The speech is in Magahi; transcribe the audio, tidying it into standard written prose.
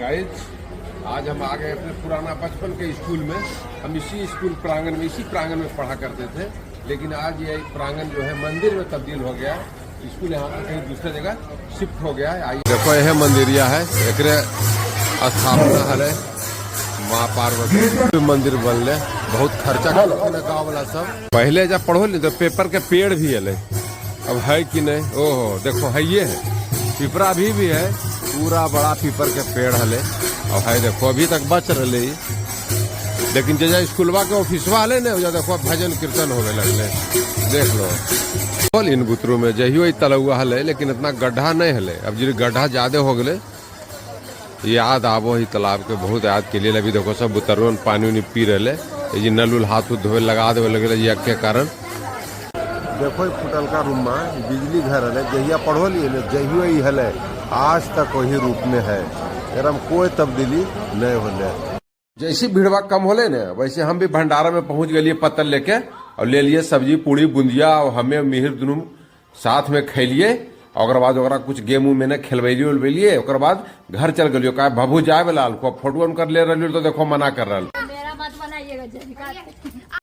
गाइज, आज हम आ गए अपने पुराना बचपन के स्कूल में। हम इसी स्कूल प्रांगण में, इसी प्रांगण में पढ़ा करते थे, लेकिन आज ये प्रांगण जो है मंदिर में तब्दील हो गया। स्कूल यहाँ पर कहीं दूसरे जगह शिफ्ट हो गया है। आइए देखो, यह मंदिरिया है, एकरे स्थापना हले माँ पार्वती मंदिर बनले। बहुत खर्चा गाँव वाला सब। पहले जब पढ़ो ली तो पेपर के पेड़ भी अले, अब है कि नहीं? ओहो, देखो, है, ये है पिपरा अभी भी है। पूरा बड़ा पीपर के पेड़ हले और है, देखो, अभी तक बच रहे। लेकिन जे स्कूलवा के ऑफिसवा हले ने, देखो, भजन कीर्तन होवे लगले। देख लो, बोल इन बुतरू में जहियो ई तलुआ हले, लेकिन इतना गड्ढा नहीं हले। अब जो गड्ढा ज्यादा हो गए, याद आबो ही तालाब के, बहुत याद के लिए। अभी देखो, सब बुतरुअन पानी उनी पी रहे। ये नल उल हाथ उथ धोए लगा देवे लगे यज्ञ के कारण। देखो, फुटल का रूम में बिजली घर है। जहिया पढ़ो लिए ने, जहियो ही हले, आज तक वही रूप में है। एकरा में कोई तब्दीली नहीं होले। जैसी भीड़वा कम होले ने, वैसे हम भी भंडारा में पहुंच गए पत्तल लेके और ले लिए सब्जी, पूड़ी, बुंदिया और हमें मिहिर दुनू साथ में खैलिए। और बाद ओकरा कुछ गेम उम में ने खेलबैलिए उलबैलिए। ओकर बाद घर चल गेलियो। का भभू जाए वाला, फोटो कर ले रही तो देखो, मना कर रहा। मेरा मत बनाइएगा।